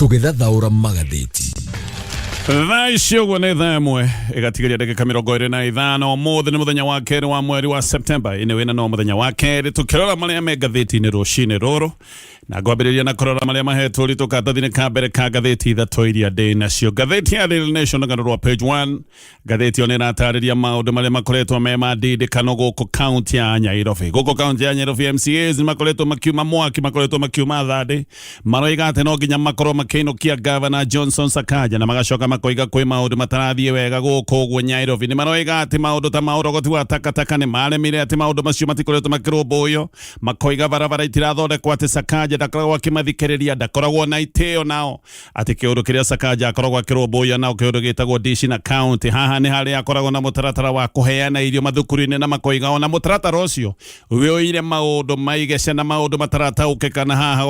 Tũgĩthathaũra magathĩti. Thaa ici ũguo nĩ thaa 1 ĩgatigaria ndagĩka 25. Ũmũthĩ nĩ mũthenya wa kerĩ wa mweri wa Septemba, ĩnĩ wĩna no mũthenya wa kerĩ, tũkĩrora marĩa me ngathĩti-inĩ rũcinĩ rũrũ, na ngwambĩrĩria na kũrora marĩa mahetwo ũritũ karatathi-inĩ ka mbere ka ngathĩti ithatũ iria ndĩ nacio. Ngathĩti ya Daily Nation, rũgano rwa page 1, Ngathĩti ĩyo nĩ ĩratarĩria maũndũ marĩa makoretwo me ma ndindĩkano gũkũ kaunti ya Nyairobi. Gũkũ kaunti ya Nyairobi MCAs nĩ makoretwo makiuma mwaki, makoretwo makiuma thandĩ, maroiga atĩ no nginya makorwo makĩinũkia Gavana Johnson Sakaja, na magacoka makoiga kwĩ maũndũ matarathiĩ wega gũkũ ũguo Nyairobi. Nĩ maroiga atĩ maũndũ ta ma ũrogoti wa takataka nĩ maremire, atĩ maũndũ macio matikoretwo makĩrũmbũiyo. Makoiga barabara itirathondekwo, atĩ Sakaja ndakoragwo akĩmathikĩrĩria, ndakoragwo na itĩo nao. Atĩ kĩũndũ kĩrĩa Sakaja akoragwo akĩrũmbũiya nao kĩũndũ gĩtagwo dishi na county. Haha nĩ harĩa akoragwo na mũtaratara wa kũheana irio mathukuru-inĩ, na makoiga ona mũtaratara ũcio wĩũire maũndũ maigece na maũndũ matarataũkĩka, na haha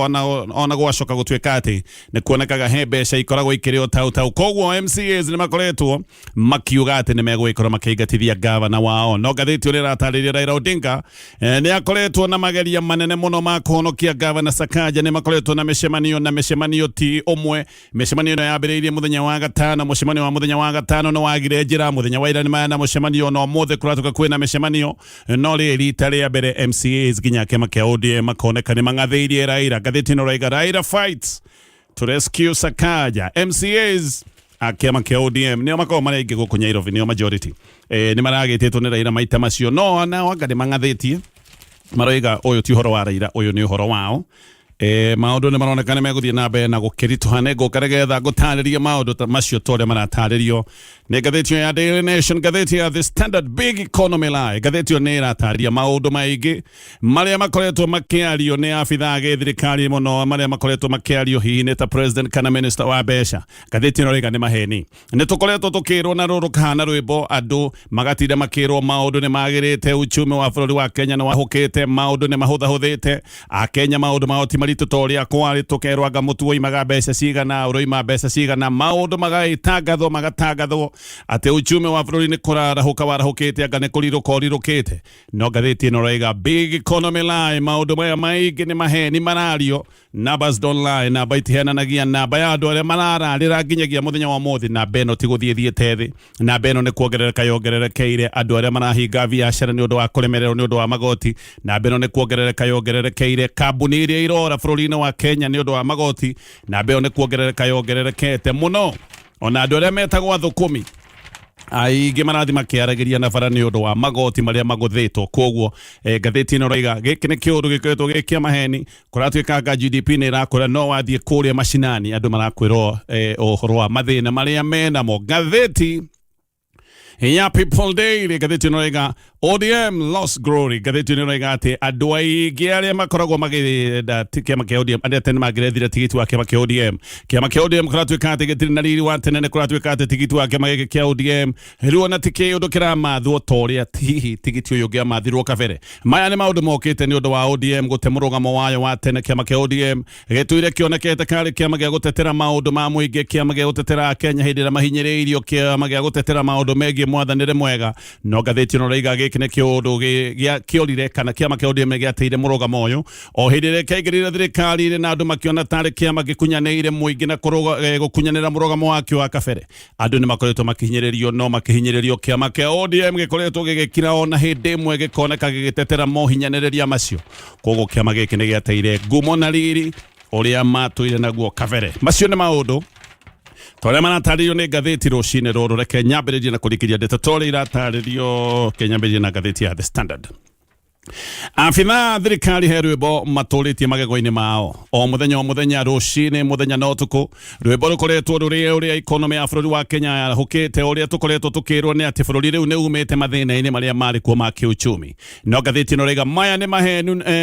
ona gwacoka gũtuĩka atĩ nĩ kuonekaga he mbeca ikoragwo ikĩrĩo tau tau. Koguo MCAs nĩ makoretwo makiuga atĩ nĩ megũgĩkorwo makĩingatithia gavana wao. No ngathĩti ũrĩa ĩratarĩria, Raila Odinga nĩ akoretwo na mageria manene mũno ma kũhonokia gavana Sakaja. Nĩ makoretwo na mĩcemanio, na mĩcemanio ti ũmwe. Mĩcemanio ĩno yambĩrĩirie mũthenya wa gatano. Mũcemanio wa mũthenya wa gatano nĩ wagire njĩra. Mũthenya wa ira nĩ maya na mũcemanio, na ũmũthĩ kũratuĩka kwĩna mĩcemanio. No rĩrĩ rita rĩa mbere MCAs nginya kĩama kĩa ODM makoneka nĩ mang'athĩirie Raila. Ngathĩti ĩno ĩraiga Raila fights to rescue Sakaja. MCAs a kĩama kĩa ODM nĩo makoragwo marĩ aingĩ gũkũ Nyairobi, nĩo majority, nĩ maragĩtĩtwo nĩ Raila maita macio, no nao anga nĩ mang'athĩtie, maroiga ũyũ ti ũhoro wa Raila, ũyũ nĩ ũhoro wao. Maũndũ nĩ maroneka nĩ megũthiĩ na mbere na gũkĩritũha. Nĩ ngũka nĩgetha ngũtarĩrie maũndũ ta macio ta ũrĩa maratarĩrio nĩ ngathĩti ĩyo ya Daily Nation. Ngathĩti ya The Standard, big economy lie. Ngathĩti ĩyo nĩ ĩratarĩria maũndũ maingĩ marĩa makoretwo makĩario nĩ abithaa a gĩthirikari, mũno marĩa makoretwo makĩario hihi nĩ ta president kana minister wa mbeca. Ngathĩti ĩno rĩga nĩ maheni. Nĩ tũkoretwo tũkĩrwo na rũrũ kahana rwĩmbo, andũ magatinda makĩrwo maũndũ nĩ magĩrĩte, uchumi wa bũrũri wa Kenya nĩ wahũkĩte, maũndũ nĩ mahũthahũthĩte, Akenya maũndũ mao ti maritũ ta ũrĩa kwarĩ. Tũkerwo anga mũtu woimaga mbeca cigana, ũroima mbeca cigana, maũndũ magagĩtangathwo, magatangathwo atĩ uchumi wa bũrũri nĩ kũrarahũka warahũkĩte, anga nĩ kũrirũka ũrirũkĩte. No ngathĩti ĩno ĩraiga big economy lie, maũndũ maya maingĩ nĩ maheni marario. Numbers don't lie, namba itihenanagia. Namba ya andũ arĩa marararĩra nginyagia mũthenya wa ũmũthĩ, namba ĩno ti gũthiĩ thiĩte thĩ, namba ĩno nĩ kuongerereka yongererekeire. Andũ arĩa marahinga biacara nĩ ũndũ wa kũremererwo nĩ ũndũ wa magoti, namba ĩno nĩ kuongerereka yongererekeire. Kambuni iria irora bũrũri-inĩ wa Kenya nĩ ũndũ wa magoti, namba ĩyo nĩ kuongerereka yongererekete mũno. Ona andũ arĩa metagwo athũkũmi aingĩ marathi makĩaragĩria na bara nĩ ũndũ wa magoti marĩa magũthĩtwo. Koguo ngathĩti ĩno ĩroiga gĩkĩ nĩ kĩũndũ gĩkoretwo gĩ kĩa maheni. Kũratuĩka anga GDP nĩ ĩrakũra, no wathiĩ kũrĩa macinani andũ marakwĩrwo ũhoro wa mathĩna marĩa menamo. Ngathĩti ya People Daily, ngathĩti ĩno ĩroiga ODM lost glory. Ngathĩti ĩno ĩroiga atĩ andũ aingĩ arĩa makoragwo magĩenda kĩama kĩa ODM, arĩa tene mangĩrethire tigiti wa kĩama kĩa ODM, kĩama kĩa ODM kũratuĩka atĩ gĩtirĩ na riri wa tene. Nĩ kũratuĩka atĩ tigiti wa kĩama gĩkĩ kĩa ODM rĩu ona ti kĩũndũ kĩramathwo ta ũrĩa hihi tigiti ũyũ ũngĩamathirwo kabere. Maya nĩ maũndũ mokĩte nĩ ũndũ wa ODM gũte mũrũgamo wayo wa tene. Kĩama kĩa ODM gĩtũire kĩonekete karĩ kĩama gĩa gũtetera maũndũ ma mũingĩ, kĩama gĩa gũtetera Akenya hĩndĩ ĩrĩa mahinyĩrĩirio, kĩama gĩa gũtetera maũndũ megiĩ mwathanĩre mwega. No ngathĩti ĩno ĩraiga gĩkĩ nĩ kĩũndũ kĩorire, kana kĩama kĩa ODM gĩateire mũrũgamo ũyũ o hĩndĩ ĩrĩa kĩaingĩrire thirikari-inĩ, na andũ makĩona tarĩ kĩama gĩkunyanĩire mũingĩ na gũkunyanĩra mũrũgamo wakĩo wa kabere. Andũ nĩ makoretwo makĩhinyĩrĩrio, no makĩhinyĩrĩrio kĩama kĩa ODM gĩkoretwo gĩgĩkira, ona hĩndĩ ĩmwe gĩkoneka gĩgĩtetera mohinyanĩrĩria macio. Koguo kĩama gĩkĩ nĩ gĩateire ngumo na riri ũrĩa matũire naguo kabere. Macio nĩ maũndũ torĩa maratarĩrio nĩ ngathĩti rũcinĩ rũrũ. Reke nyambĩrĩrie na kũrikĩria ndeto torĩa iratarĩrio. Ke nyambĩrĩrie na ngathĩti ya The Standard. Abithaa thirikari he rwĩmbo matũrĩtie magego-inĩ mao o mũthenya o mũthenya, rũcinĩ, mũthenya na ũtukũ. Rwĩmbo rũkoretwo rũrĩ ũrĩa economy ya bũrũri wa Kenya yarahũkĩte, ũrĩa tũkoretwo tũkĩrwo nĩ atĩ bũrũri rĩu nĩ umĩte mathĩna-inĩ marĩa marĩ kuo ma kĩuchumi. No ngathĩti ĩno ĩraiga maya nĩ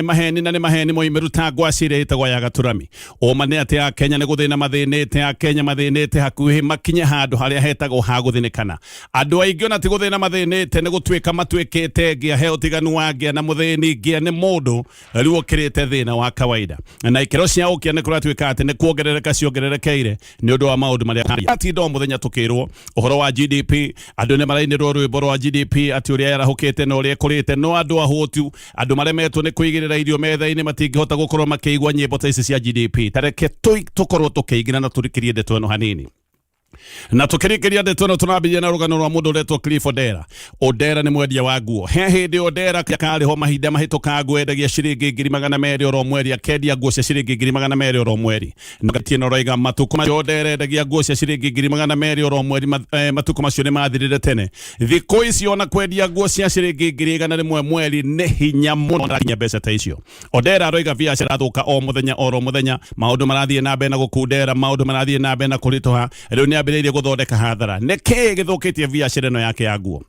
maheni, na nĩ maheni moimĩru ta ngwacĩ ĩrĩa ĩtagwo ya gaturami. Ũma nĩ atĩ Akenya nĩ gũthĩna mathĩnĩte, Akenya mathĩnĩte hakuhĩ makinye handũ harĩa hetagwo ha gũthĩnĩkana. Andũ aingĩ ona ti gũthĩna mathĩnĩte, nĩ gũtuĩka matuĩkĩte ngĩa. He ũtiganu wa ngĩa na Mũthĩni ngĩa nĩ mũndũ rĩu ũkĩrĩte thĩna wa kawaida, na ikĩro cia ũkĩa nĩ kũratuĩka atĩ nĩ kuongerereka ciongererekeire nĩ ũndũ wa maũndũ marĩa atinda o mũthenya tũkĩrwo ũhoro wa GDP. Andũ nĩ marainĩrwo rwĩmbo rwa GDP atĩ ũrĩa yarahũkĩte na ũrĩa ĩkũrĩte, no andũ ahũtu, andũ maremetwo nĩ kũigĩrĩra irio metha-inĩ, matingĩhota gũkorwo makĩigua nyĩmbo ta ici cia GDP. Tareke tũkorwo tũkĩingĩra na tũrikĩrie ndeto ĩno hanini. Na tukirikiria ndeto ĩno, tũrambirie na rũgano rwa mũndũ ũretwo Cliff Odera. Odera nĩ mwendia wa nguo. He hĩndĩ Odera karĩ ho mahinda mahĩtũka endagia ciringi 200,000 oro mweri, akendia nguo cia ciringi 200,000 oro mweri. Ngathĩti ĩno roiga matukũ macio Odera endagia nguo cia ciringi 200,000 oro mweri, matukũ macio nĩ mathirire tene. Thikũ ici ona kwendia nguo cia ciringi 100,000 mweri nĩ hinya mũno ndakinya mbeca ta icio. Odera aroiga biacara thũka o mũthenya oro mũthenya, maũndũ marathiĩ na mbere na gũkundera, maũndũ marathiĩ na mbere na kũritũha. Rĩu nĩ ambĩrĩirie gũthondeka hathara. Nĩ kĩĩ gĩthũkĩtie biacara ĩno yake ya nguo?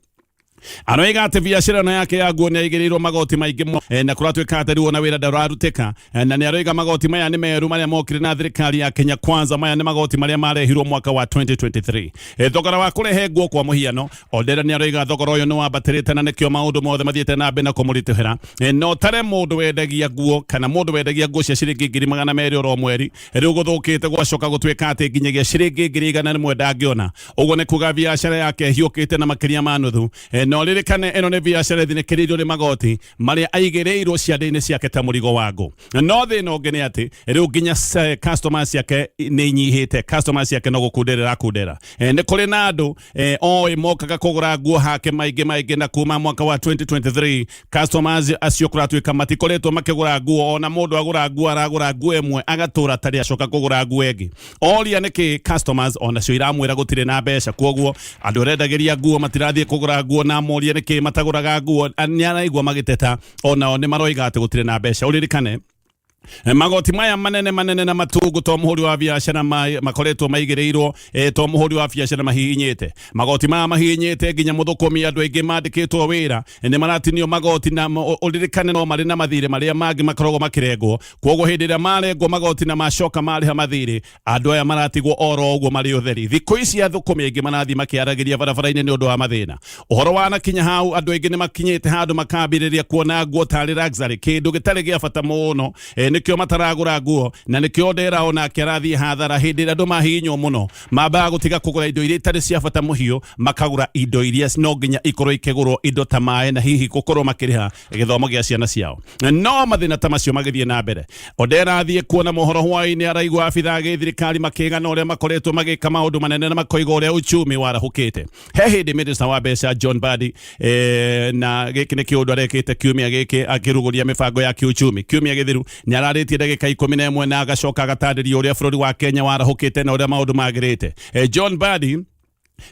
Aroiga atĩ biacara ĩno yake ya nguo nĩ aigĩrĩirwo magoti maingĩ mũno, na kũratuĩka atĩ rĩu ona wĩra ndũrarutĩka. Na nĩ aroiga magoti maya nĩ meru marĩa mokire na thirikari ya Kenya Kwanza. Maya nĩ magoti marĩa marehirwo mwaka wa 2023. Thogora wa kũrehe nguo, kwa mũhiano, Odera nĩ aroiga thogora ũyũ nĩ wambatĩrĩte na nĩkĩo maũndũ mothe mathiĩte na mbere na kũmũritũhĩra. No tare mũndũ wendagia nguo kana mũndũ wendagia nguo cia ciringi 200,000 oro mweri, rĩu gũthũkĩte gwacoka gũtuĩka atĩ nginyagia ciringi 100,000 ndangĩona. Ũguo nĩ kuga biacara yake ĩhiũkĩte na makĩria ma nuthu. No ririkane ĩno nĩ biacara ĩthinĩkĩrĩirio nĩ magoti marĩa aigĩrĩirwo ciande-inĩ ciake ta mũrigo wa ngũ. No thĩna ũngĩ nĩ atĩ rĩu nginya customers ciake nĩ inyihĩte, customers ciake no gũkundera irakundera. Nĩ kũrĩ na andũ oĩ mokaga kũgũra nguo hake maingĩ maingĩ, na kuma mwaka wa 2023 customers acio kũratuĩka matikoretwo makĩgũra nguo. Ona mũndũ agũra nguo, aragũra nguo ĩmwe agatũra tarĩ acoka kũgũra nguo ĩngĩ. Oria nĩkĩ, customers onacio iramwĩra gũtirĩ na mbeca. Koguo andũ arendagĩria nguo matirathiĩ kũgũra nguo, na moria nĩkĩ matagũraga nguo, nĩ araigua magĩteta, onao nĩ maroiga atĩ gũtirĩ na mbeca. Ũririkane magoti maya manene manene na matungu to mũhũri wa biacara makoretwo maigĩrĩirwo, to mũhũri wa biacara mahihinyĩte. Magoti maya mahihinyĩte nginya mũthũkũmi. Andũ aingĩ mandĩkĩtwo wĩra nĩ maratinio magoti, na ũririkane no marĩ na mathirĩ marĩa mangĩ makoragwo makĩrengwo. Koguo hĩndĩ ĩrĩa marengwo magoti na macoka marĩha mathirĩ, andũ aya maratigwo oro ũguo marĩ ũtheri. Thikũ ici athũkũmi aingĩ marathiĩ makĩaragĩria barabara-inĩ nĩ ũndũ wa mathĩna. Ũhoro wanakinya hau, andũ aingĩ nĩ makinyĩte handũ makambĩrĩria kuona nguo tarĩ luxury, kĩndũ gĩtarĩ gĩa bata mũno. Nĩkĩo mataragũra nguo, na nĩkĩo Ndera onake arathiĩ hathara. Hĩndĩ ĩrĩa andũ mahihinywo mũno, mambaga gũtiga kũgũra indo iria itarĩ cia bata mũhiũ, makagũra indo iria no nginya ikorwo ikĩgũrwo, indo ta maĩ na hihi gũkorwo makĩrĩha gĩthomo gĩa ciana ciao. No mathĩna ta macio magĩthiĩ na mbere, Odera athiĩ kuona mohoro hwaĩ-inĩ, araigua abithaa a gĩthirikari makĩgana ũrĩa makoretwo magĩka maũndũ manene na makoiga ũrĩa uchumi warahũkĩte. He hĩndĩ minister wa mbeca John Mbadi, na gĩkĩ nĩ kĩũndũ arekĩte kiumia gĩkĩ akĩrugũria mĩbango ya kiuchumi kiumia gĩthiru, nĩ ararĩtie ndagĩka 11 na agacoka agatarĩria ũrĩa bũrũri wa Kenya warahũkĩte na ũrĩa maũndũ magĩrĩte. John Mbadi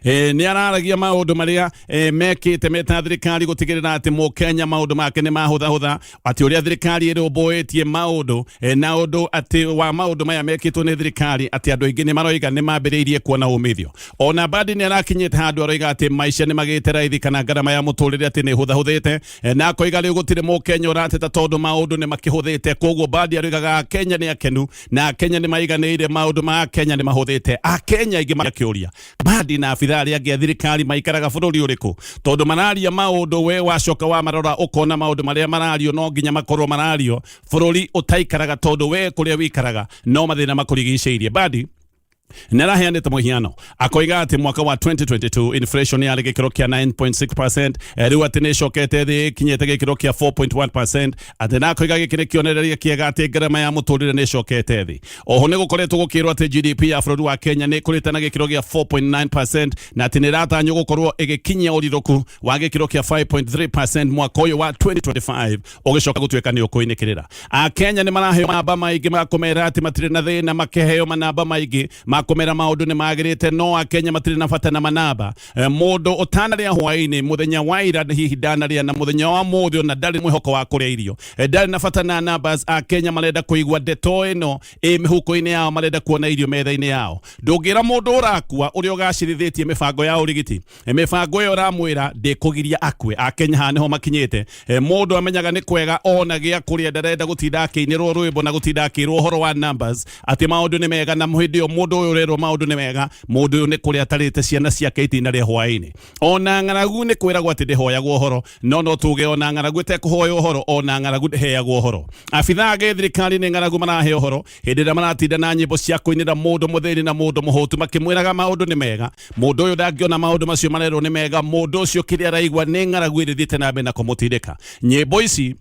nĩ araragia maũndũ marĩa mekĩte meta thirikari gũtigĩrĩra atĩ mũkenya maũndũ make nĩ mahũthahũtha, atĩ ũrĩa thirikari ĩrũmbũĩtie maũndũ, na ũndũ atĩ wa maũndũ maya mekĩtwo nĩ thirikari, atĩ andũ aingĩ nĩ maroiga nĩ mambĩrĩirie kuona umithio. Ona Mbadi nĩ arakinyĩte handũ aroiga atĩ maica nĩ magĩte raithi, kana ngarama ya mũtũrĩre atĩ nĩ hũthahũthĩte, na akoiga rĩu gũtirĩ mũkenya ũrateta tondũ maũndũ nĩ makĩhũthĩte. Koguo Mbadi aroigaga Kenya nĩ akenu na Kenya nĩ maiganĩire, maũndũ ma Kenya nĩ mahũthĩte. Akenya aingĩ makĩũria Mbadi na abithaa arĩa angĩ a thirikari maikaraga bũrũri ũrĩkũ, tondũ mararia maũndũ we wacoka wamarora ũkona maũndũ marĩa marario no nginya makorwo marario bũrũri ũtaikaraga, tondũ we kũrĩa wikaraga no mathĩna makũrigicĩirie. Mbadi nĩ araheanĩte mũhiano akoiga atĩ mwaka wa 2022 inflation yarĩ gĩkĩro kĩa 9.6%, rĩu atĩ nĩ ĩcokete thĩ ĩkinyĩte gĩkĩro kĩa 4.1%, atĩ na akoiga gĩkĩ nĩ kĩonereria kĩega atĩ ngarama ya mũtũrĩre nĩ ĩcokete thĩ. Oho nĩ gũkoretwo gũkĩrwo atĩ GDP ya bũrũri wa Kenya nĩ ĩkũrĩte na gĩkĩro gĩa 4.9%, na atĩ nĩ ĩratanywo gũkorwo ĩgĩkinyia ũrirũku wa gĩkĩro kĩa 5.3% mwaka ũyũ wa 2025 ũgĩcoka gũtuĩka nĩ ũkũinĩkĩrĩra. Akenya nĩ maraheo manamba maingĩ ma kũmera atĩ matirĩ na thĩna, makĩheo manamba maingĩ ma kũmera maũndũ nĩ magĩrĩte, no Akenya matirĩ na bata na manamba. Mũndũ ũtanarĩa hwaĩ-inĩ mũthenya wa ira, hihi ndanarĩa na mũthenya wa mũthĩ, ona ndarĩ mwĩhoko wa kũrĩa irio, ndarĩ na bata na numbers. Akenya marenda kũigua ndeto ĩno ĩ mĩhuko-inĩ yao, marenda kuona irio metha-inĩ yao. Ndũngĩra mũndũ ũrakua ũrĩa ũgacĩrithĩtie mĩbango ya ũrigiti, mĩbango ĩyo ũramwĩra ndĩkũgiria akue. Akenya haha nĩho makinyĩte. Mũndũ amenyaga nĩ kwega ona gĩa kũrĩa, ndarenda gũtinda akĩinĩrwo rwĩmbo na gũtinda akĩrwo ũhoro wa numbers atĩ maũndũ nĩ mega, na hĩndĩ ĩyo mũndũ ũyũ Ũyũ ũrerwo maũndũ nĩ mega, mũndũ ũyũ nĩ kũrĩa atarĩte ciana ciake itina rĩa hwaĩ-inĩ. Ona ng'aragu nĩ kwĩragwo atĩ ndĩhoyagwo ũhoro, no tuge ona ng'aragu ĩtekũhoya ũhoro, ona ng'aragu ndĩheagwo ũhoro. Abithaa a gĩthirikari nĩ ng'aragu marahe ũhoro hĩndĩ ĩrĩa maratinda na nyĩmbo cia kũinĩra mũndũ mũthĩni na mũndũ mũhũtu makĩmwĩraga maũndũ nĩ mega. Mũndũ ũyũ ndangĩona maũndũ macio marerwo nĩ mega, mũndũ ũcio kĩrĩa araigua nĩ ng'aragu ĩrĩthiĩte na mbere na kũmũtindĩka. Nyĩmbo ici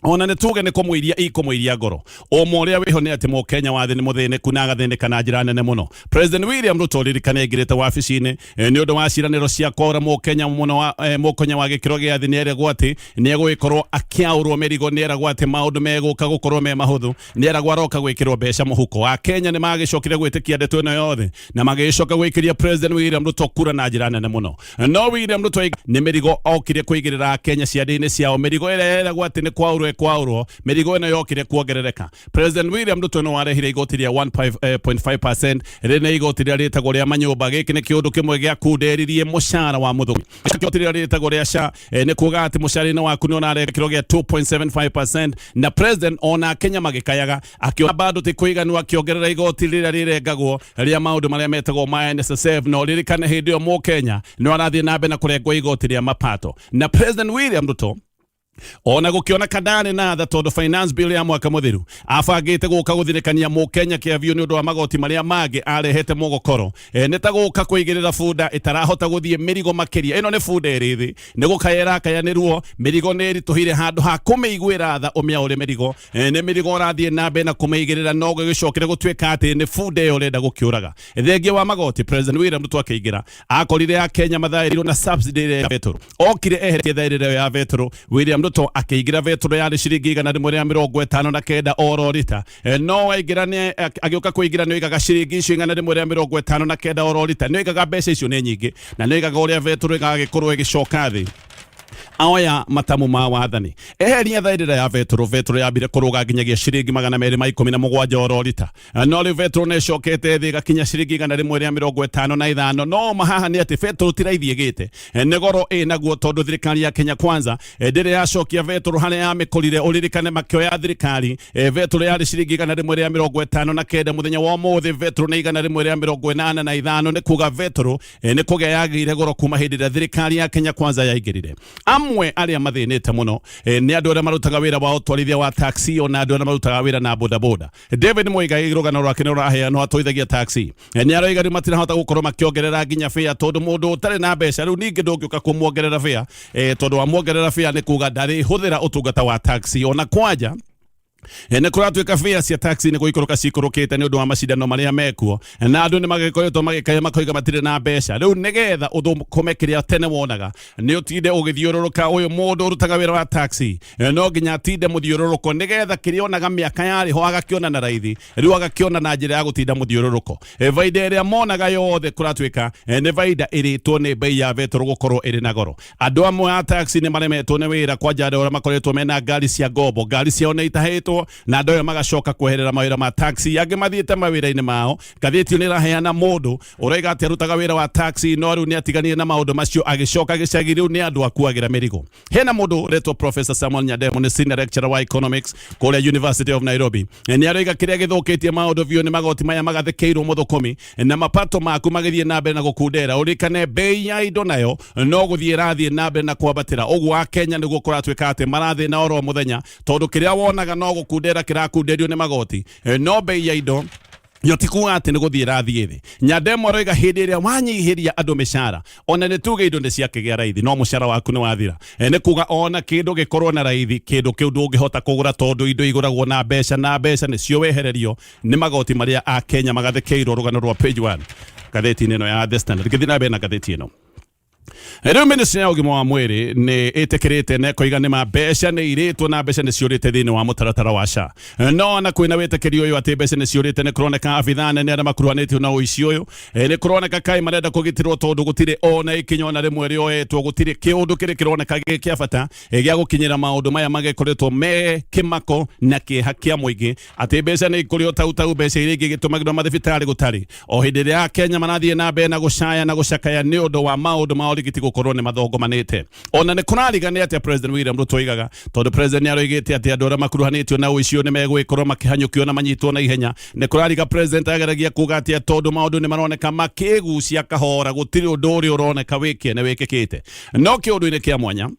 ona nĩ tuge nĩ kũmũiria ikũmũiria ngoro. Ũma ũrĩa wĩho nĩ atĩ Mũkenya wa thĩ nĩ mũthĩnĩku na agathĩnĩka na njĩra nene mũno. President William Ruto ririkane aingĩrĩte wabici-inĩ nĩ ũndũ wa ciĩranĩro cia kwaũra Mũkenya mũno wa, Mũkenya wa gĩkĩro gĩa thĩ. Nĩ eragwo atĩ nĩ egũgĩkorwo akĩaũrwo mĩrigo, nĩ eragwo atĩ maũndũ megũka gũkorwo me mahũthũ, nĩ eragwo aroka gwĩkĩrwo mbeca mũhuko. Akenya nĩ magĩcokire gwĩtĩkia ndeto ĩno yothe na magĩcoka gwĩkĩria President William Ruto kura na njĩra nene mũno. No William Ruto nĩ mĩrigo okire kũigĩrĩra Akenya ciande-inĩ ciao, mĩrigo ĩrĩa yeragwo atĩ nĩ kwaũrwo ĩkwaũrwo, mĩrigo ĩno yokire kuongerereka. President William Ruto nĩ warehire igoti rĩa 1.5% rĩrĩ nĩ igoti rĩrĩa rĩtagwo rĩa manyũmba. Gĩkĩ nĩ kĩũndũ kĩmwe gĩa kunderirie mũcara wa mũthũkũmi. Igoti rĩrĩa rĩtagwo rĩa SHA nĩ kuga atĩ mũcara-inĩ waku nĩ ũrarenga kĩro gĩa 2.75%, na president ona Akenya magĩkayaga akĩona bado ti kũiganu, akĩongerera igoti rĩrĩa rĩrengagwo rĩa maũndũ marĩa metagwo ma NSSF. Na ũririkane hĩndĩ ĩyo Mũkenya nĩ arathiĩ na mbere na kũrengwo igoti rĩa mapato. Na President William Ruto ona gũkĩoneka ndarĩ na tha, tondũ finance bill ya mwaka mũthiru abangĩte gũka gũthirĩkania Mũkenya kĩa biũ nĩ ũndũ wa magoti marĩa mangĩ arehete mũgokoro. Nĩ ta gũka kũigĩrĩra bunda ĩtarahota gũthiĩ mĩrigo makĩria. Ĩno nĩ bunda ĩrĩ thĩ, nĩ gũkaya ĩrakaya nĩ ruo, mĩrigo nĩ ĩritũhire. Handũ ha kũmĩiguĩra tha ũmĩaũre mĩrigo, nĩ mĩrigo ũrathiĩ na mbere na kũmĩigĩrĩra, no gũgĩcokere gũtuĩka atĩ nĩ bunda ĩyo ũrenda gũkĩũraga. Thengia wa magoti, President William Ruto akĩingĩra akorire Akenya mathaĩrirwo na subsidy ĩrĩa ya betũrũ. Okire eheretie thaĩrĩro ĩyo ya betũrũ. William Ruto akĩingĩra betũrũ yarĩ ciringi 159 oro rita. No aingĩra nĩ agĩũka kũingĩra nĩ oigaga ciringi icio 159 oro rita, nĩ oigaga mbeca icio nĩ nyingĩ, na nĩ oigaga ũrĩa betũrũ ĩgagĩkorwo ĩgĩcoka thĩ. Aoya matamu ma wathani eheria thaĩrĩra ya betũrũ. Betũrũ yambire kũrũga nginyagia ciringi 217 oro rita, no rĩu betũrũ nĩ ĩcokete thĩ ĩgakinya ciringi 155. No ma haha nĩ atĩ betũrũ ti raithi ĩgĩte, nĩ goro ĩnaguo, tondũ thirikari ya Kenya Kwanza ndĩrĩ yacokia betũrũ harĩa yamĩkorire. Ũririkane makĩoya thirikari betũrũ yarĩ ciringi 159. Mũthenya wa ũmũthĩ betũrũ nĩ 185. Nĩ kuga betũrũ nĩ kũgĩa yagĩire goro kuma hĩndĩ ĩrĩa thirikari ya Kenya Kwanza yaingĩrire. Amwe arĩa mathĩnĩte mũno nĩ andũ arĩa marutaga wĩra wa ũtwarithia wa taxi, ona andũ arĩa marutaga wĩra na bodaboda. David Muigai rũgano rwake nĩ rũraheanwo atwarithagia taxi. Nĩ aroiga rĩu matirahota gũkorwo makĩongerera nginya fare, tondũ mũndũ ũtarĩ na mbeca rĩu ningĩ ndũngĩũka kũmuongerera fare, tondũ wamuongerera fare nĩ kuga ndarĩhũthĩra ũtungata wa taxi. Ona kwanja nĩ kũratuĩka fare cia taxi nĩ gũikũrũka cikũrũkĩte nĩ ũndũ wa macindano marĩa mekuo, na andũ nĩ magĩkoretwo magĩkaya makoiga matirĩ na mbeca. Rĩu nĩgetha ũthũkũme kĩrĩa tene wonaga nĩ ũtinde ũgĩthiũrũrũka. Ũyũ mũndũ ũrutaga wĩra wa taxi no nginya atinde mũthiũrũrũko nĩgetha kĩrĩa onaga mĩaka yarĩ ho agakĩona na raithi, rĩu agakĩona na njĩra ya gũtinda mũthiũrũrũko. Baida ĩrĩa monaga yothe kũratuĩka nĩ baida ĩrĩtwo nĩ bei ya betũrũ gũkorwo ĩrĩ na goro. Andũ amwe a taxi nĩ maremetwo nĩ wĩra, kwanja andũ arĩa makoretwo mena ngari cia ngombo, ngari ciao nĩ itahĩtwo na andũ aya magacoka kweherera mawĩra ma taxi, angĩ mathiĩte mawĩra-inĩ mao. Ngathĩti ĩyo nĩ ĩraheana mũndũ ũroiga atĩ arutaga wĩra wa taxi, no rĩu nĩ atiganire na maũndũ macio agĩcoka gĩcagi, rĩu nĩ andũ akuagĩra mĩrigo. Hena mũndũ ũretwo Professor Samuel Nyandemo, nĩ senior lecturer wa economics kũrĩa University of Nairobi. Nĩ aroiga kĩrĩa gĩthũkĩtie maũndũ biũ nĩ magoti maya magathĩkĩirwo mũthũkũmi na mapato maku magĩthiĩ na mbere na gũkundera. Ũririkane bei ya indo nayo no gũthiĩ ĩrathiĩ na mbere na kwambatĩra. Ũguo Akenya nĩguo kũratuĩka atĩ marathĩna oro mũthenya, tondũ kĩrĩa wonaga no gũkundera kĩrakunderio nĩ magoti, no bei ya indo yo ti kuga atĩ nĩ gũthiĩ ĩrathiĩ thĩ. Nyandemo aroiga hĩndĩ ĩrĩa wanyihĩria andũ mĩcara, ona nĩ tuge indo nĩ ciakĩgĩa raithi, no mũcara waku nĩ wathira, nĩ kuga ona kĩndũ gĩkorwo na raithi, kĩndũ kĩu ndũngĩhota kũgũra, tondũ indo igũragwo na mbeca, na mbeca nĩcio wehererio nĩ magoti marĩa Akenya magathĩkĩirwo. Rũgano rwa page 1 ngathĩti-inĩ ĩno ya The Standard. Ngĩthiĩ na mbere na ngathĩti ĩno rĩu, ministry ya ũgima wa mwĩrĩ nĩ ĩtĩkĩrĩte na ĩkoiga nĩ ma mbeca nĩ irĩtwo na mbeca nĩ ciũrĩte thĩinĩ wa mũtaratara wa SHA. No ona kwĩna wĩtĩkĩri ũyũ atĩ mbeca nĩ ciũrĩte, nĩ kũroneka abithaa anene arĩa makuruhanĩtio na ũici ũyũ nĩ kũroneka kaĩ marenda kũgitĩrwo, tondũ gũtirĩ ona ikinya ona rĩmwe rĩoetwo, gũtirĩ kĩũndũ kĩrĩ kĩroneka gĩ kĩa bata gĩa gũkinyĩra maũndũ maya magĩkoretwo me kĩmako na kĩeha kĩa mũingĩ atĩ mbeca nĩ ikũrĩ o tau tau, mbeca iria ingĩ gĩtũmagĩrwo mathibitarĩ gũtarĩ, o hĩndĩ ĩrĩa Akenya marathiĩ na mbere na gũcaya na gũcakaya nĩ ũndũ wa maũndũ ma. Mũrigiti gũkorwo nĩ mathongomanĩte. Ona nĩ kũrariga nĩ atĩa President William Ruto oigaga, tondũ President nĩ aroigĩte atĩ andũ arĩa makuruhanĩtio na ũici ũyũ nĩ megũgĩkorwo makĩhanyũkio na manyitwo na ihenya. Nĩ kũrariga President ageragia kuga atĩa, tondũ maũndũ nĩ maroneka makĩgucia kahora, gũtirĩ ũndũ ũrĩa ũroneka wĩ kĩene wĩkĩkĩte. No kĩũndũ-inĩ kĩa mwanya,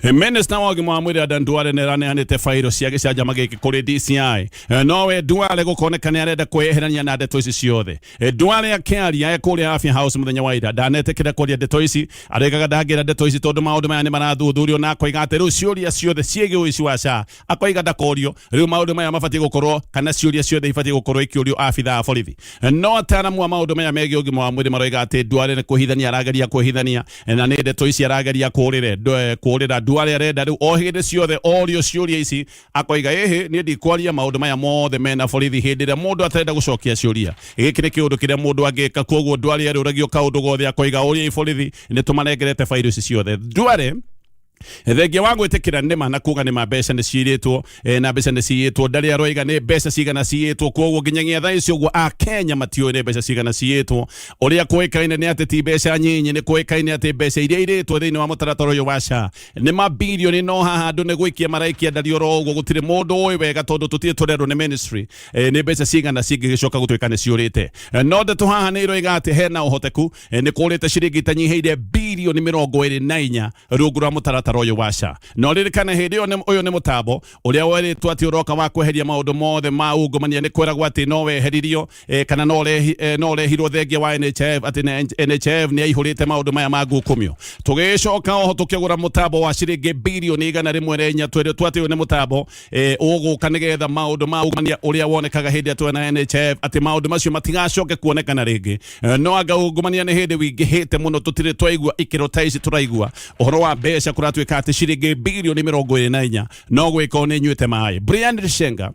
Minista wa ũgima wa mwĩrĩ Adan Duale nĩ araneanĩte bairo cia gĩcanjama gĩkĩ kũrĩ DCI. Nowe Duale gũkoneka nĩ arenda kwĩyeherania na ndeto ici ciothe. Duale akĩaria e kũrĩa Afya House mũthenya wa ira ndanetĩkĩra kwaria ndeto ici, aregaga ndangĩra ndeto ici tondũ maũndũ maya nĩ marathuthurio, na akoiga atĩ rĩu ciũria ciothe ciĩgiĩ ũici wa SHA akoiga ndakorio, rĩu maũndũ maya mabatiĩ gũkorwo kana ciũria ciothe ibatiĩ gũkorwo ikĩũrio abithaa a borithi. No ataaramu a maũndũ maya megiĩ ũgima wa mwĩrĩ maroiga atĩ Duale nĩ kwĩhithania arageria kwĩhithania na nĩ ndeto ici arageria kũrĩra. Duale arenda rĩu o hĩndĩ ciothe orio ciũria ici akoiga ĩhĩ niĩ ndikwaria maũndũ maya mothe mena borithi. Hĩndĩ ĩrĩa mũndũ atarenda gũcokia ciũria, gĩkĩ nĩ kĩũndũ kĩrĩa mũndũ angĩka. Koguo Duale arĩũragio kaũndũ gothe akoiga ũriai borithi, nĩ tũmanengerete bairo ici ciothe. Duale thengia wa gwĩtĩkĩra nĩma na kuga nĩma mbeca nĩ ciirĩtwo, na mbeca nĩ ciiyĩtwo, ndarĩ aroiga nĩ mbeca cigana ciiyĩtwo. Koguo nginyagia thaa ici ũguo Akenya matiũĩ nĩ mbeca cigana ciiyĩtwo. Ũrĩa kũĩkaine nĩ atĩ ti mbeca nyinyi, nĩ kũĩkaine atĩ mbeca iria irĩtwo thĩinĩ wa mũtaratara ũyũ wa SHA nĩ mabirioni, no haha andũ nĩ gwĩkia maraikia ndari oro ũguo, gũtirĩ mũndũ ũĩ wega tondũ tũtirĩ tũrerwo nĩ ministry nĩ mbeca cigana cingĩgĩcoka gũtuĩka nĩ ciũrĩte. No ndeto haha nĩ iroiga atĩ hena ũhoteku nĩ kũrĩte ciringi itanyihĩire birioni 24 rungu rwa mũtaratara ũyũ wa SHA. Na ũririkane hĩndĩ ĩyo ũyũ nĩ mũtambo ũrĩa werĩtwo atĩ ũroka wa kweheria maũndũ mothe ma ungumania. Nĩ kwĩragwo atĩ no weheririo, kana no ũrehirwo thengia wa NHIF, atĩ NHIF nĩ yaihũrĩte maũndũ maya ma ngukumio. Tũgĩcoka oho tũkĩgũra mũtambo wa ciringi birioni 104, twĩrĩtwo atĩ ũyũ nĩ mũtambo ũgũka nĩgetha maũndũ ma ungumania ũrĩa wonekaga hĩndĩ ĩrĩa twĩ na NHIF, atĩ maũndũ macio matigacoke kuonekana rĩngĩ. No anga ungumania nĩ hĩndĩ wingĩhĩte mũno, tũtirĩ twaigua ikĩro ta ici tũraigua ũhoro wa mbeca kũratuĩka atĩ ciringi birioni 24 no gwĩka nĩ nyuĩte maĩ. Brian Lishenga,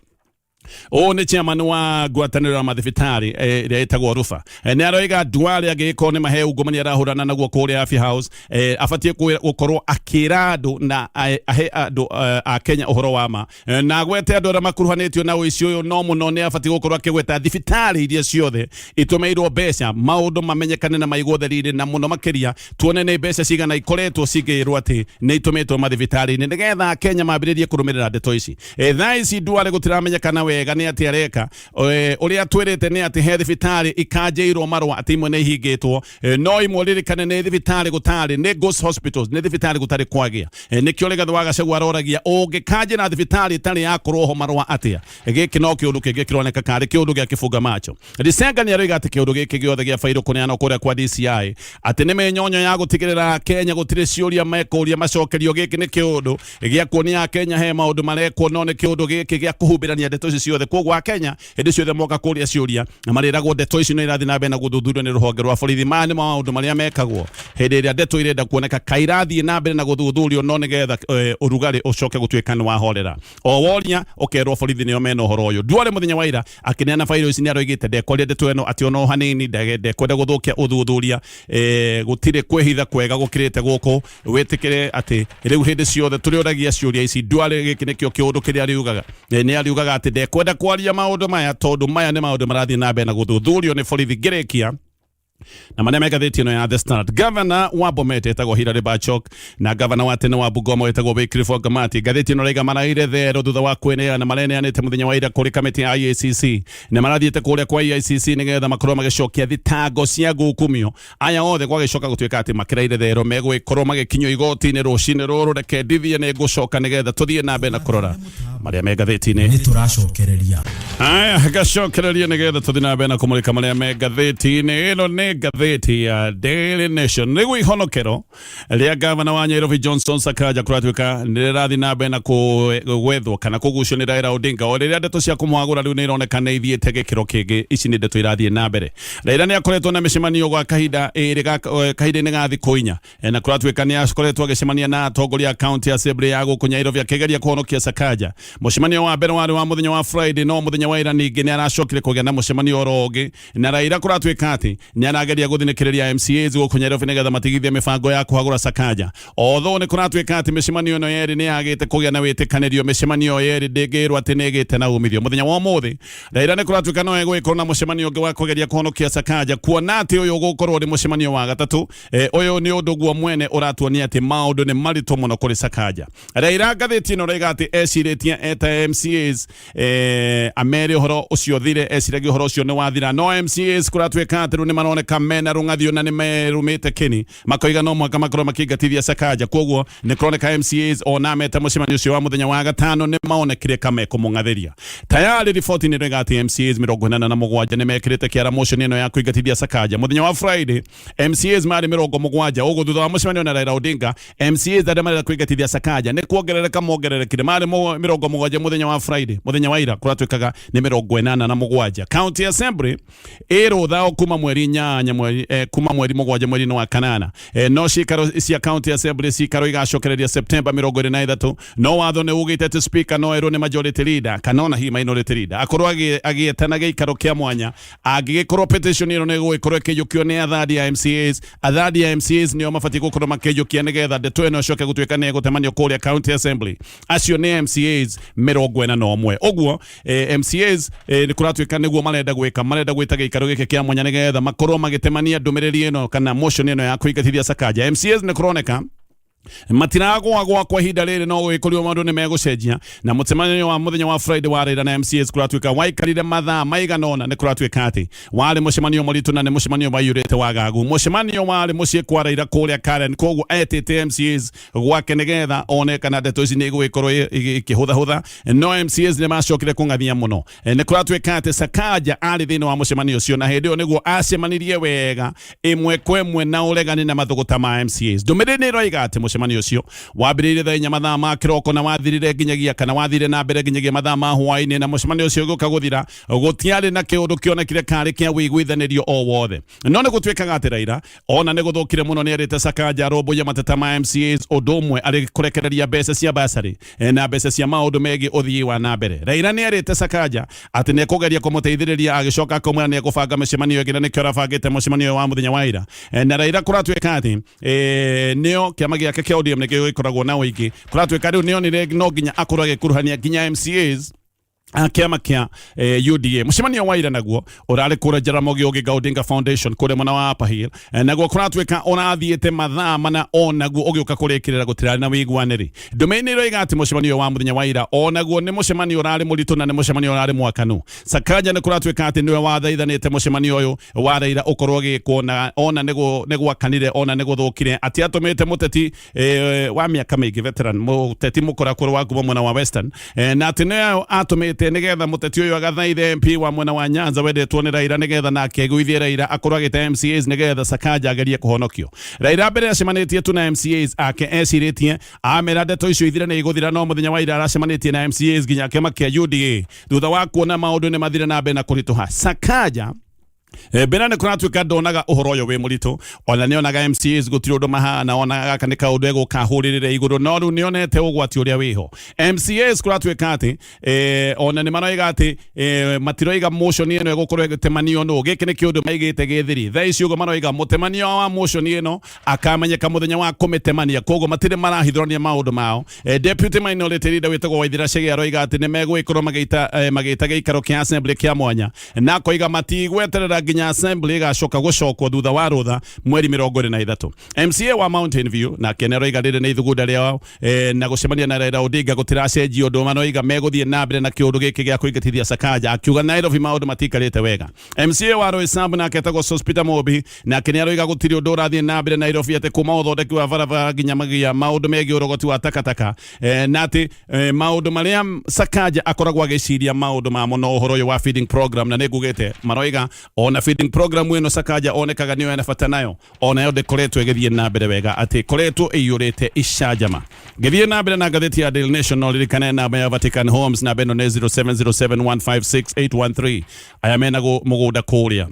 ũyũ nĩ chairman wa ngwatanĩro ya mathibitarĩ ĩrĩa ĩtagwo Rufa, nĩ aroiga Duale angĩgĩkorwo nĩ mahe ungumania arahũrana naguo kũrĩa Afya House, abatiĩ gũkorwo akĩra andũ na ahe andũ a Kenya ũhoro wa ma, na agwete andũ arĩa makuruhanĩtio na ũici ũyũ. No mũno nĩ abatiĩ gũkorwo akĩgweta thibitarĩ iria ciothe itũmĩirwo mbeca, maũndũ mamenyekane na maigwo theri-inĩ, na mũno makĩria tuone nĩ mbeca cigana ikoretwo cingĩrwo atĩ nĩ itũmĩtwo mathibitarĩ-inĩ, nĩgetha Kenya mambĩrĩrie kũrũmĩrĩra ndeto ici. Thaa ici Duale gũtiramenyekana wega nĩ atĩ areka. Ũrĩa twĩrĩte nĩ atĩ he thibitarĩ ikanjĩirwo marũa atĩ imwe nĩ ihingĩtwo, no imwe ririkane nĩ thibitarĩ gũtarĩ, nĩ ghost hospitals, nĩ thibitarĩ gũtarĩ kwagĩa. Nĩkĩo Rigathĩ wa Gachagua aroragia ũngĩkanjĩra thibitarĩ ĩtarĩ yakorwo ho marũa atĩa? Gĩkĩ no kĩũndũ kĩngĩ kĩroneka karĩ kĩũndũ gĩa kĩbunga macho. Risenga nĩ aroiga atĩ kĩũndũ gĩkĩ gĩothe gĩa bairũ kũneanwo kũrĩa kwa DCI atĩ nĩ mĩnyonyo ya gũtigĩrĩra Kenya gũtirĩ ciũria mekũria macokerio. Gĩkĩ nĩ kĩũndũ gĩa kuonia Kenya he maũndũ marekwo, no nĩ kĩũndũ gĩkĩ gĩa kũhumbĩrania ndeto ici ciothe. Koguo Akenya hĩndĩ ciothe moka kũria ciũria na marĩragwo ndeto ici no irathiĩ na mbere na gũthuthurio nĩ rũhonge rwa borithi. Maya nĩ maũndũ marĩa mekagwo hĩndĩ ĩrĩa ndeto irenda kuoneka kairathiĩ na mbere na gũthuthurio, no nĩgetha ũrugarĩ ũcoke gũtuĩka nĩ wahorera. O woria ũkerwo borithi nĩo mena ũhoro ũyũ. Duale mũthenya wa ira akĩneana bairo ici nĩ aroigĩte ndekwaria ndeto ĩno atĩ ona o hanini, ndekwenda gũthũkia ũthuthuria. Gũtirĩ kwĩhitha kwega gũkĩrĩte gũkũ wĩtĩkĩre atĩ rĩu hĩndĩ ciothe tũrĩũragia ciũria ici. Duale gĩkĩ nĩkĩo kĩũndũ kĩrĩa ariugaga, nĩ ariugaga atĩ ndekwenda kwaria maũndũ maya tondũ maya nĩ maũndũ marathiĩ na mbere na gũthuthurio nĩ borithi. Ngĩrĩkia na marĩa me ngathĩti ĩno ya The Standard, gavana wa Bomet etagwo Hilary Barchok na gavana wa tene wa Bungoma wĩtagwo Wycliffe Wangamati, ngathĩti ĩno raiga maraire therũ thutha wa kwĩneana mareneanĩte mũthenya wa ira kũrĩ kamĩtĩ ya IACC. Nĩ marathiĩte kũrĩa kwa IACC nĩgetha makorwo magĩcokia thitango cia ngukumio. Aya othe gwagĩcoka gũtuĩka atĩ makĩraire therũ, megũgĩkorwo magĩkinyio igoti-inĩ rũcinĩ rũrũ. Reke ndithie, nĩ ngũcoka nĩgetha tũthiĩ na mbere na kũrora marĩa me ngathĩti-inĩ. Nĩ tũracokereria. Aya, ngacokereria nĩgetha tũthiĩ na mbere na kũmũrĩka marĩa me ngathĩti-inĩ. Ĩno nĩ ngathĩti ya Daily Nation. Nĩguo ihonokero rĩa gavana wa Nairobi Johnson Sakaja kũratuĩka nĩ rĩrathiĩ na mbere na gwethwo kana kũgucio nĩ Raila Odinga, o rĩrĩa ndeto cia kũmwagũra rĩu nĩ ironeka nĩ ithiĩte gĩkĩro kĩngĩ. Ici nĩ ndeto irathiĩ na mbere. Raila nĩ akoretwo na mĩcemanio gwa kahinda ĩrĩ kahinda-inĩ ga thikũ 4, na kũratuĩka nĩ akoretwo agĩcemania na atongoria a county assembly ya gũkũ Nairobi akĩgeria kũhonokia Sakaja. Mũcemanio wa mbere warĩ wa mũthenya wa Friday, no mũthenya wa ira ningĩ nĩ aracokire kũgĩa na mũcemanio oro ũngĩ na Raila. Kũratuĩka atĩ nĩ arageria gũthinĩkĩrĩria MCAs gũkũ Nairobi nĩgetha matigithie mĩbango ya kũhagũra Sakaja, although nĩ kũratuĩka atĩ mĩcemanio ĩno yerĩ nĩ yagĩte kũgĩa na wĩtĩkanĩrio. Mĩcemanio yerĩ ndĩngĩrwo atĩ nĩ ĩgĩte na umithio. Mũthenya wa ũmũthĩ Raila nĩ kũratuĩka no egũgĩkorwo na mũcemanio ũngĩ wa kũgeria kũhonokia Sakaja, kuona atĩ ũyũ ũgũkorwo nĩ mũcemanio wa gatatũ. Ũyũ nĩ ũndũ guo mwene ũratuonia atĩ maũndũ nĩ maritũ mũno kũrĩ Sakaja. Raila, ngathĩti ĩno raiga atĩ ecirĩtie eta MCAs amere ũhoro ũcio thire, eciragia ũhoro ũcio nĩ wathira, no MCAs kũratuĩka atĩ rĩu nĩ maroneka mena rũng'athio na nĩ merũmĩte kĩni, makoiga no mũhaka makorwo makĩingatithia Sakaja. Koguo nĩ kũroneka MCAs ona meta mũcemanio ũcio wa mũthenya wa gatano nĩ maonekire kamekũmũng'athĩria. Tayari riboti nĩ ĩroiga atĩ MCAs 87 nĩ mekĩrĩte kĩara motion ĩno ya kũingatithia Sakaja. Mũthenya wa Friday MCAs marĩ 70. Ũguo thutha wa mũcemanio na Raila Odinga, MCAs arĩa marenda kũingatithia Sakaja nĩ kuongerereka mongererekire. Marĩ 70 mũthenya wa Friday, mũthenya wa ira kũratuĩkaga nĩ 87. County Assembly ĩ rũtha o kuma mweri 8 mweri kuma mweri 7 mweri-inĩ wa kanana, no cikaro cia County Assembly cikaro igacokereria September 23. No watho nĩ ugĩte atĩ speaker no erwo nĩ majority leader kana ona hihi minority leader akorwo agĩetana gĩikaro kĩa mwanya angĩgĩkorwo petition ĩno nĩ ĩgũgĩkorwo ĩkĩiyũkio nĩ athadi ya MCAs. Athadi ya MCAs nĩo mabatiĩ gũkorwo makĩiyũkia nĩgetha ndeto ĩno ĩcoke gũtuĩka nĩ ĩgũtemanio kũrĩa County Assembly. Acio nĩ MCAs 41. Ũguo MCAs nĩ kũratuĩka nĩguo marenda gwĩka, marenda gwĩta gĩikaro gĩkĩ kĩa mwanya nĩgetha makorwo magĩtemania ndũmĩrĩri ĩno kana motion ĩno ya kũingatithia Sakaja. MCAs nĩ kũroneka matiragwagwa kwa ihinda rĩrĩ, no gũgĩkorirwo maũndũ nĩ megũcenjia. Na mũcemanio wa mũthenya wa Friday wa Raila na MCAs kũratuĩka waikarire mathaa maigana ũna. Nĩ kũratuĩka atĩ warĩ mũcemanio mũritũ na nĩ mũcemanio waiyũrĩte wagagu. Mũcemanio warĩ mũciĩ kwa Raila kũrĩa Karen, koguo etĩte MCAs gwake nĩgetha one kana ndeto ici nĩ igũgĩkorwo ikĩhũthahũtha, no MCAs nĩ macokire kũng'athia mũno. Nĩ kũratuĩka atĩ Sakaja arĩ thĩinĩ wa mũcemanio ũcio, na hĩndĩ ĩyo nĩguo acemanirie wega ĩmwe kwa ĩmwe na ũregani na mathũgũta ma MCAs. Ndũmĩrĩri nĩ ĩroiga atĩ mũcemanio ũcio wambĩrĩirie thaa 4 mathaa ma kĩroko na wathirire nginyagia kana wathire na mbere nginyagia mathaa ma hwaĩ-inĩ, na mũcemanio ũcio ũgĩũka gũthira gũtiarĩ na kĩũndũ kĩonekire karĩ kĩa wĩiguithanĩrio o wothe. No nĩ gũtuĩkaga atĩ Raila ona nĩ gũthũkire mũno nĩ erĩte Sakaja arũmbũiye mateta ma MCAs, ũndũ ũmwe arĩ kũrekereria mbeca cia basarĩ na mbeca cia maũndũ megiĩ ũthii wa na mbere. Raila nĩ erĩte Sakaja atĩ nĩ ekũgeria kũmũteithĩrĩria, agĩcoka akamwĩra nĩ ekũbanga mĩcemanio ĩngĩ, na nĩkĩo arabangĩte mũcemanio ũyũ wa mũthenya wa ira. Na Raila kũratuĩka atĩ nĩo kĩama gĩake kĩa ODM nĩkĩo gĩkoragwo na ũingĩ. Kũratuĩka rĩu nĩonire no nginya akorwo agĩkuruhania nginya MCAs a kĩama kĩa UDA. Mũcemanio wa ira naguo ũrarĩ kũrĩa Jaramogi Oginga Odinga Foundation kũrĩa mwena wa Upper Hill. Naguo kũratuĩka ũrathiĩte mathaa 4, onaguo ũgĩũka kũrĩkĩrĩra gũtirarĩ na wĩiguanĩri. Ndũmĩrĩri nĩ ĩroiga atĩ mũcemanio wa mũthenya wa ira onaguo nĩ mũcemanio ũrarĩ mũritũ na nĩ mũcemanio ũrarĩ mwakanu. Sakaja nĩ kũratuĩka atĩ nĩwe wathaithanĩte mũcemanio ũyũ wa Raila ũkorwo ũgĩkwo, na ona nĩ gwakanire, ona nĩ gũthũkire atĩ atũmĩte mũteti wa mĩaka mĩingĩ, veteran, mũteti mũkorakũrũ wa kuma mwena wa Western, na atĩ nĩyo atũmĩte nĩgetha mũteti ũyũ agathaithe MP wa mwena wa Nyanza wendetwo nĩ Raila nĩgetha nake aiguithie Raila akorwo agĩte MCAs nĩgetha Sakaja agerie kũhonokio. Raila mbere acemanĩtie tu na MCAs ake, ecirĩtie amera ndeto icio ithire nĩ igũthira, no mũthenya wa ira aracemanĩtie na MCAs nginya kĩama kĩa UDA thutha wa kuona maũndũ nĩ mathire na mbere na kũritũha. Sakaja mbere nĩ kũratuĩka ndonaga ũhoro ũyũ wĩ mũritũ, ona nĩ onaga MCAs gũtirĩ ũndũ mahana, onaga gaka nĩ kaũndũ egũka ahũrĩrĩre igũrũ, no rĩu nĩ onete ũgwati ũrĩa wĩho. MCAs kũratuĩka atĩ ona nĩ maroiga atĩ matiroiga motion ĩno ĩgũkorwo ĩgĩtemanio nũ. Gĩkĩ nĩ kĩũndũ maigĩte gĩthiri. Thaa ici ũguo maroiga mũtemanio wa motion ĩno akamenyeka mũthenya wa kũmĩtemania, koguo matirĩ marahithũrania maũndũ mao. Deputy minority leader wĩtagwo Waithira Chege aroiga atĩ nĩ megũgĩkorwo magĩita gĩikaro kĩa assembly kĩa mwanya, na akoiga matigweterera nginya assembly ĩgacoka gũcokwo thutha wa rũtha mweri 23. MCA wa Mountain View nake nĩ aroiga rĩrĩ nĩ ithugunda rĩao, na gũcemania na Raila Odinga gũtiracenjia ũndũ. Maroiga megũthiĩ na mbere na kĩũndũ gĩkĩ gĩa kũingatithia Sakaja, akiuga Nairobi maũndũ matikarĩte wega. MCA wa Roysambu nake etagwo Sospeter Mobi nake nĩ aroiga gũtirĩ ũndũ ũrathiĩ na mbere Nairobi, atĩ kuma ũthondeki wa barabara nginya magia maũndũ megiĩ ũrogoti wa takataka, na atĩ maũndũ marĩa Sakaja akoragwo agĩciria maũndũ mamo no ũhoro ũyũ wa feeding program. Na nĩ ngugĩte maroiga ona feeding program ĩno Sakaja onekaga nĩyo ena bata nayo, onayo ndĩkoretwo ĩgĩthiĩ na mbere wega, atĩ ĩkoretwo ĩiyũrĩte icanjama. Ngĩthiĩ na mbere na ngathĩti ya Daily Nation, no ririkane namba ya Vatican Homes. Namba ĩno nĩ 0707156813. Aya mena mũgũnda kũrĩa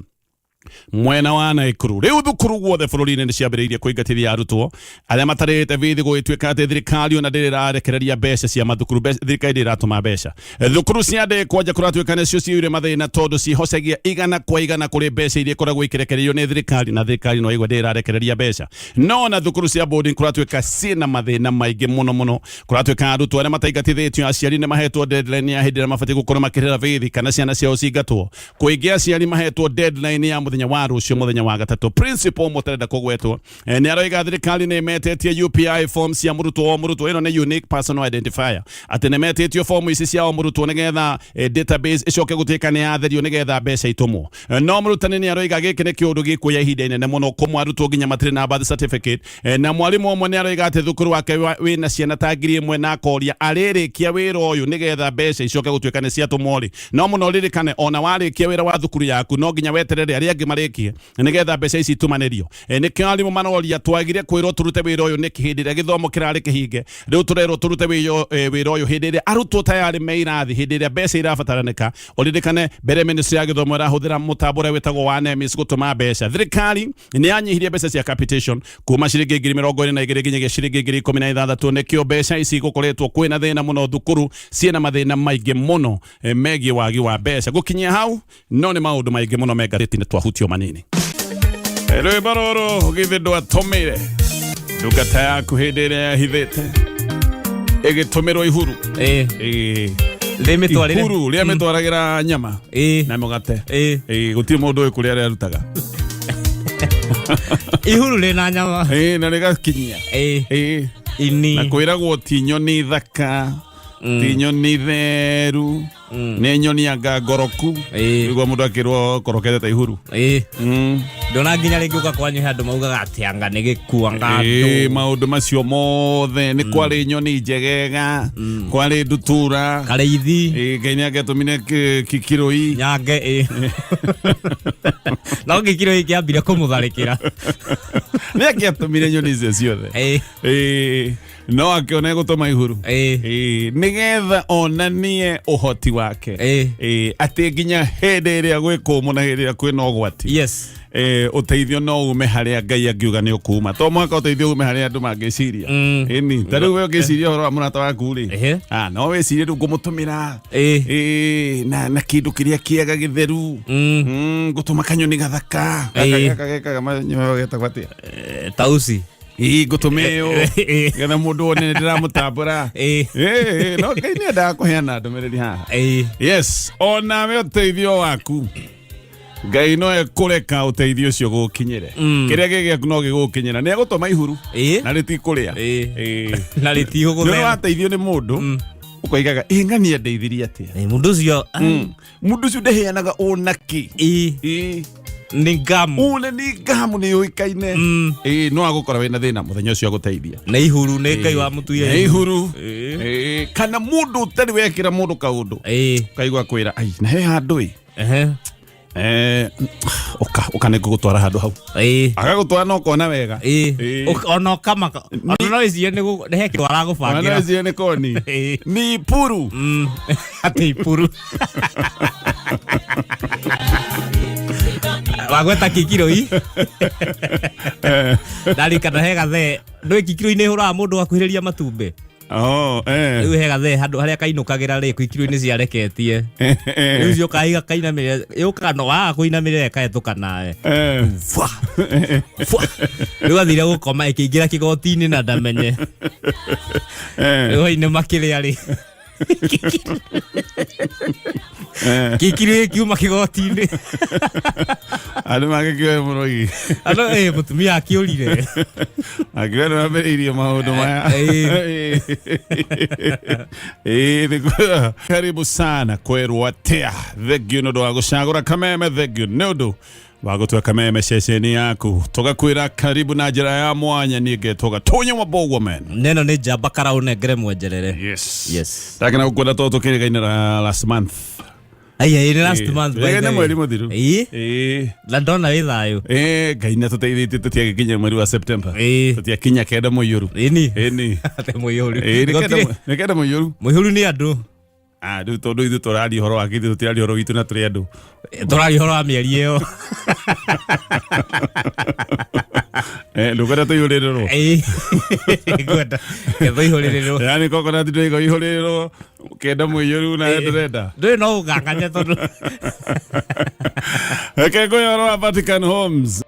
Mwena wa Naikuru rĩu thukuru guothe bũrũri-inĩ nĩ ciambĩrĩirie kũingatithia arutwo arĩa matarĩte bithi, gũgĩtuĩka atĩ thirikari ona ndĩrĩ ĩrarekereria mbeca cia mathukuru. Thirikari ndĩrĩ ĩratũma mbeca thukuru cia ndĩ kwanja. Kũratuĩka nĩcio ciyũire mathĩna tondũ cihocagia 100% kũrĩ mbeca iria ikoragwo ikĩrekererio nĩ thirikari, na thirikari no igua ndĩrĩ ĩrarekereria mbeca. No na thukuru cia boarding kũratuĩka ciĩna mathĩna maingĩ mũno mũno. Kũratuĩka arutwo arĩa mataingatithĩtio, aciari nĩ mahetwo deadline ya hĩndĩ ĩrĩa mabatiĩ gũkorwo makĩrĩra bithi kana ciana ciao cingatwo. Kũingĩ aciari mahetwo deadline ya mũthenya wa rũciũ, mũthenya wa gatatũ. Principal mũtarenda kũgwetwo nĩ aroiga thirikari nĩ ĩmetĩtie UPI form cia mũrutwo o mũrutwo. Ĩno nĩ unique personal identifier, atĩ nĩ metĩtio fomu ici cia o mũrutwo nĩgetha database ĩcoke gũtuĩka nĩ yatherio nĩgetha mbeca itũmwo. No mũrutani nĩ aroiga gĩkĩ nĩ kĩũndũ gĩkuoya ihinda inene mũno. Kũmwe arutwo nginya matirĩ na birth certificate. Na mwarimũ ũmwe nĩ aroiga atĩ thukuru wake wĩna ciana ta 1000, na akoria arĩrĩkia wĩra ũyũ nĩgetha mbeca icoke gũtuĩka nĩ ciatũmwo rĩ. No mũno ririkane, ona warĩkia wĩra wa thukuru yaku, no nginya weterere arĩa angĩ marĩkie nĩgetha mbeca ici itumanĩrio. Nĩkĩo arimũ maroria, twagire kwĩrwo tũrute wĩra ũyũ nĩkĩ hĩndĩ ĩrĩa gĩthomo kĩrarĩ kĩhinge? Rĩu tũrerwo tũrute wĩra ũyũ hĩndĩ ĩrĩa arutwo tayarĩ me irathi, hĩndĩ ĩrĩa mbeca irabataranĩka. Ũririkane mbere ministry ya gĩthomo ĩrahũthĩra mũtambo ũrĩa wĩtagwo wa NEMIS gũtũma mbeca. Thirikari nĩ yanyihirie mbeca cia capitation kuma ciringi 22,000 nginyagia ciringi 16,000. Nĩkĩo mbeca ici gũkoretwo kwĩna thĩna mũno, thukuru ciĩna mathĩna maingĩ mũno megiĩ wagi wa mbeca. Gũkinyia hau no nĩ maũndũ maingĩ mũno me ngathĩti-inĩ, twahutio manini. Rwĩmbo rũrũ githĩ ndwatũmĩre ndungata yaku hĩndĩ ĩrĩa yahithĩte ĩgĩtũmĩrwo ihuru? Ĩĩ. Ndĩmĩtwarĩre. Ihuru rĩa mĩtwaragĩra nyama na mũgate. Gũtirĩ mũndũ ũĩ kũrĩa arĩarutaga. Ihuru rĩna nyama. Na rĩgakinyia. Ini. Na kwĩragwo ti nyoni thaka, ti nyoni theru, nĩ nyoni anga ngoroku. Nĩguo mũndũ akĩrwo korokete ta ihuru. Ndona nginya rĩngĩ ũka kwanyu he andũ maugaga atĩ anga nĩ gĩkua anga Ĩĩ, andũ. Maũndũ macio mothe nĩ kwarĩ nyoni njegega, kwarĩ ndutura. Karĩithi. Ngai nĩ angĩatũmire kikirũi. Nyange ĩĩ. No gĩkirũi kĩambire kũmũtharĩkĩra. Nĩ angĩatũmire nyoni icio ciothe. No akĩona gũtũma ihuru. Nĩgetha onanie ũhoti wake. Atĩ nginya hĩndĩ ĩrĩa gwĩ kũmũ na hĩndĩ ĩrĩa kwĩna ũgwati, ũteithio no ume harĩa Ngai angiuga nĩ ũkuma. To mũhaka ũteithio ume harĩa andũ mangĩciria. Ĩni ta rĩu we ũngĩciria ũhoro wa mũrata waku rĩ, no wĩcirie rĩu ngũmũtũmĩra na kĩndũ kĩrĩa kĩega gĩtheru. Ngũtũma kanyoni gathaka. Gaka gekaga manyoyo getagwo atĩa? Tausi. Ĩĩ, ngũtũma ĩyo getha mũndũ one nĩ ndĩramũtambũra. No Ngai nĩ endaga kũheana ndũmĩrĩri haha. Yes, onawe ũteithio waku Ngai no ekũreka ũteithio ũcio gũkinyĩre. Kĩrĩa gĩ gĩaku no gĩgũkinyĩra, nĩ egũtũma ihuru na rĩtikũrĩa. Na Nĩ rĩtigũgũthera. wateithio nĩ mũndũ, ũkoigaga, ĩ ng'ania ndeithirie atĩa? Mũndũ ũcio. Mũndũ ũcio ndeheanaga ũnakĩ. Nĩ ngamu. Une nĩ ngamu, nĩ yũĩkaine. Ĩĩ, no agũkora wĩna thĩna mũthenya ũcio agũteithia. Nĩ ihuru, nĩ Ngai wamũtuire. Nĩ ihuru. Kana mũndũ ũtarĩ wekĩra mũndũ kaũndũ, ũkaigua kwĩra, ai, na he handũ ĩ, ũka ũka nĩ ngũgũtwara handũ hau. Agagũtwara na ũkona wega. Ona ũkamaka, ona no wĩcirie nĩ he kĩndũ aragũbangĩra. Ona wĩcirie nĩ koni. Ni ipuru. Atĩ ipuru wagweta kikiroi, ndarikana he gathee ndũĩ kikiroi-inĩ hũraga mũndũ akuhĩrĩria matumbĩ. Oh, eh. Rĩu he gathee handũ harĩa kainũkagĩra rĩ, kikiroi-inĩ ciareketie. Rĩu cio kaiga kainamĩrĩra, yũkaga no waga kũinamĩrĩra ĩkahetũka nawe. Fwa! Fwa! Rĩu athire gũkoma ĩkĩingĩra kĩgoti-inĩ na ndamenye. Rĩu hwainĩ makĩrĩa rĩ, kikiri kiuma kĩgoti-inĩ. Andũ magĩkĩoe mũrogi. Andũ mũtumia akĩũrire. Akiuga nĩ wambĩrĩirie maũndũ maya. Ĩĩ, karibu sana kwerwo atĩa. Thengiũ nĩ ũndũ wa gũcagũra Kameme, thengiũ nĩ ũndũ wa gũtua Kameme ceceni yaku. Tũgakwĩra karibu na njĩra ya mwanya. Niĩ ngetwo Gatonyo wa Bogwoman. Neno nĩ njamba karaũ nengere mwenjerere. Yes. Yes. Ndakena gũkuona tondũ tũkĩrĩgaine last month. Aya, ĩ last month, by the Nĩ way. mweri mũthiru. Ĩĩ. Na ndona wĩ thayũ. Ĩĩ, Ngai nĩ atũteithĩtie tũtiagĩkinya mweri wa September. Tũtiakinya kenda mũiyũru. Ĩni. Ĩni. Atĩ mũiyũru. Ĩĩ, nĩ kenda mũiyũru. Mũiyũru nĩ andũ. Ah, rĩu tondũ ithuĩ tũraria ũhoro wa gĩthuĩ tũtiraria ũhoro witũ na tũrĩ andũ. Tũraria ũhoro wa mĩeri ĩyo. Eh, ndũkwenda tũihũrĩrĩrwo? Ĩĩ. Ngwenda tũihũrĩrĩrwo. Yani coconut ndũiga ihũrĩrĩrwo kenda mũiyũru nawe ndũrenda. Ndũĩ no ũganganya tondũ Reke ngũhe ũhoro wa Vatican Homes.